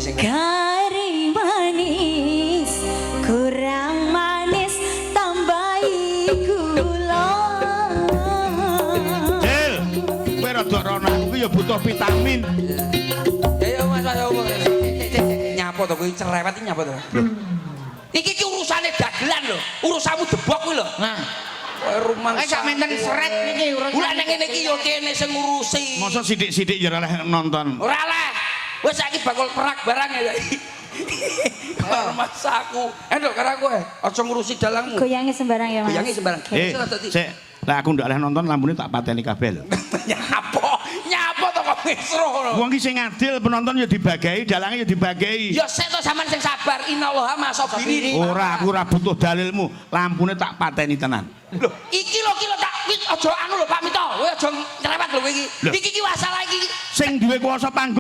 sing Kari manis kurang manis, tambahi gula. Cil, kowe rada rono, aku ki ya butuh vitamin. Ya ya, Mas, Mas, Mas. Nyapa to kuwi cerewet iki, nyapa to? Iki ki urusane dagelan lho, urusanmu debok kuwi lho. Nah, Kowe rumang. eh, sak menten seret niki urusan. Lah, ning ngene iki yo kene sing ngurusi. Masa sithik-sithik ya ora oleh nonton? Ora lah. Wis, saiki bakul perak barang ya saiki. Mas aku. Endok karo aku eh. Aja ngurusi dalangmu. Goyange sembarang ya, Mas. Goyange sembarang. Eh, sik, lah aku ndak oleh nonton, lampune tak pateni kabeh lho. Nyapa? Nyapa to kok ngesro ngono? Wong ki sing adil, penonton ya dibagahi, dalange ya dibagahi. Ya sik to, sampean sing sabar. Innallaha ma'as-sabirin. Ora, aku ora butuh dalilmu. Lampune tak pateni tenan. Lho, iki lho, iki lho tak wis aja anu lho, Pak Mito. Kowe aja nyerewet lho kowe iki. Lho. Iki ki masalah iki. Sing duwe kuasa panggung